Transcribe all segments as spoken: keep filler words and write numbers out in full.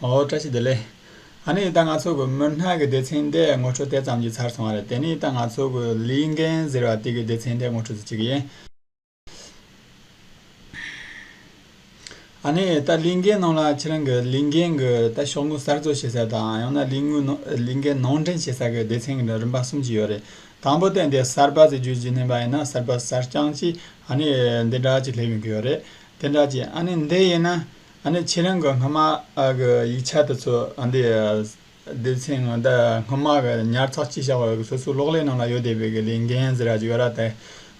ཨོ། བཀྲ་ཤིས་བདེ་ལེགས། ཨ་ནི་ད་ང་ཚོ་གི་མི་སྣ་གི་སྡེ་ཚན་དེ་ངོ་སྤྲོད་དེ་ཙམ་གྱིས་ཚར་སོང་བ་རེད། དེ་ནས་ད་ང་ཚོ་གི་ལས་འགན་ཟེར་བ་དེ་གི་སྡེ་ཚན་དེ་ངོ་སྤྲོད་ཅིག་ཡིན། ཨ་ནི་ད་ལས་འགན་ནང་ལ་ཁྱེད་རང་གི་ལས་འགན་གི་ད་ཤོག་ངོས་གསར་བཟོ་བྱེད་ས་དང་། ཡང་ན་ལས་ངོས་ནང་ལས་འགན་ནང་འདྲེན་བྱེད་ས་གི་སྡེ་ཚན་གི་རིམ་པ་གསུམ་ཅིག་ཡོད་རེད། དང་པོ་དེ་འདི་གསར་པ་ཟེར་རྒྱུ་ཅིག་ནས་པ་ཡིན་ན། གསར་པ་གསར་རྐྱང་ཅིག་ཨ་ནི་འདི་འདྲ་ཅིག་སླེབས་ཡོང་གི་ཡོད་རེད། དེ་འདྲ་ཅིག་ཨ་ནི་འདི་ཡིན་ན། ཨ་ནི་ཁྱེད་རང་གི་སྔ་མ་གི་ཡིག་ཆ་དེ་ཚོ། ཨ། འདི་སྡེ་ཚན་ད་སྔ་མ་གི་ཉར་ཚགས་བྱས་བཞག་པ་གི་སོ་སོའི་གློག་ཀླད་ནང་ལ་ཡོད་བསྡད་པའི་གི་ལས་འགན་ཟེར་ར་ཅིག་ཡོད་ར། དེ།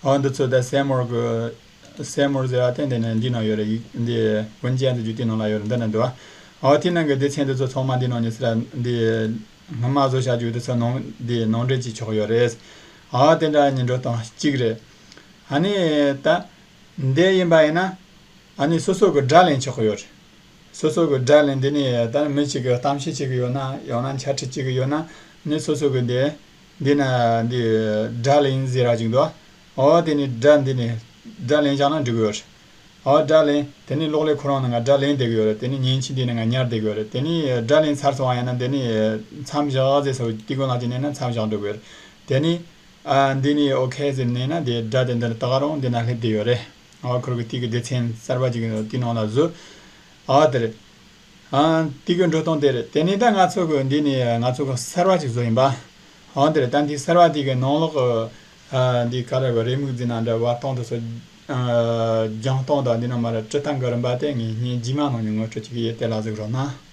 ཨ། འདི་ཚོ་ད་སེ་མོར་གི་སེ་མོར་ཟེར་བ་དེ་འདི་ནས་འདི་ནང་ཡོད་རེད། ཡིག་འདི་文件དེ་ཚོ་དེ་ནང་ལ་ཡོད་རེད། འདི་ན་འདུག་ཨ། དེ་ནང་གི་སྡེ་ཚན་དེ་ཚོ་ཚང་མ་འདི་ནང་ནས་ཟེར་ར། འདི་སྔ་མ་བཟོ་བྱ་རྒྱུ་དེ་ཚོ་ནང་འདི་ནང་འདྲེན་བྱས་ཆོག་ཡོད་རེད། ཨ། དེ་འདྲ་ཡིན་འགྲོ་སྟངས་གཅིག་རེད། ཨ་ནི་ད་འདི་ཡིན་པ་ཡིན་ན། ཨ་ནི་སོ་སོ་གི་དགྲ་ལེན་ཆོག་གི་ཡོད་རེད། སོ་སོ་གི་དགྲ་ལེན། འདི་ནི་ད་མི་གཅིག་གི་གཏམ་བཤད་བྱེད་གི་ཡོད་ན། ཡང་ན་འཆད་ཁྲིད་བྱེད་གི་ཡོད་ན། ནི་སོ་སོ་གི་འདི་འདི་ན་འདི་དགྲ་ལེན་ཟེར་ར་ཅིག་འདུག་ཨོ། དེ་ནི་དགྲ། འདི་ནི་དགྲ་ལེན་བཞག་ན་འགྲིག་གི་ཡོད་རེད། ཨོ། དགྲ་ལེན། དེ་ནི་གློག་ཀླད་ཁོ་རང་ནང་ང་དགྲ་ལེན་བསྡད་གི་ཡོད་རེད། དེ་ནི་མཉེན་ཆས་འདི་ནང་ང་ཉར་བསྡད་གི་ཡོད་རེད། དེ་ནི་དགྲ་ལེན་ཚར་སོང་བ་ཡིན་ན། འདི་ནི་མཚམས་བཞག་ཟེར་སོ་དེ་གོ་ལ་ཅིག་ནས་ན་མཚམས་བཞག་འགྲོ་གི་ཡོད་རེད། དེ་ནི། ཨ། འདི་ནི་ཨོ་ཁེ་ཟེར་ནས་ན། དེ་དགྲ་དེ་འདི་ད་ག་རང་འདི་ན་སླེབས་བསྡད་ཡོད་རེད། ཨ། ཁོ་རང་གི་དེ་གི་སྡེ་ཚན་གསར་པ་ཅིག་གི་དེ་ནང་ལ་བཟོ། ཨ། དེ་རེད། ཨ། དེ་གི་འགྲོ་སྟངས་དེ་རེད། དེ་ནས་ད་ང་ཚོ་གི་འདི་ནི་ང་ཚོ་གི་གསར་པ་ཅིག་བཟོ་ཡིན་པ། ཨ། དེ་རེད། ད་འདི་གསར་པ་དེ་གི་ནང་ལོགས་གི། ཨ། འདི་ག་རེ་གི་རེའུ་མིག་ཟེར་ན་འདྲ། བར་སྟོང་དེ་ཚོ། ཨ། རྒྱང་སྟོང་དང་འདི་ནང་མ་ར་བྲི་སྟངས་གི་རིམ་པ་དེ་ངས་བརྙན་རྗེས་མ་ནང་ནས་ངོ་སྤྲོད་ཅིག་ཡེ། དེ་ལ་གཟིགས་རོགས་གནང་།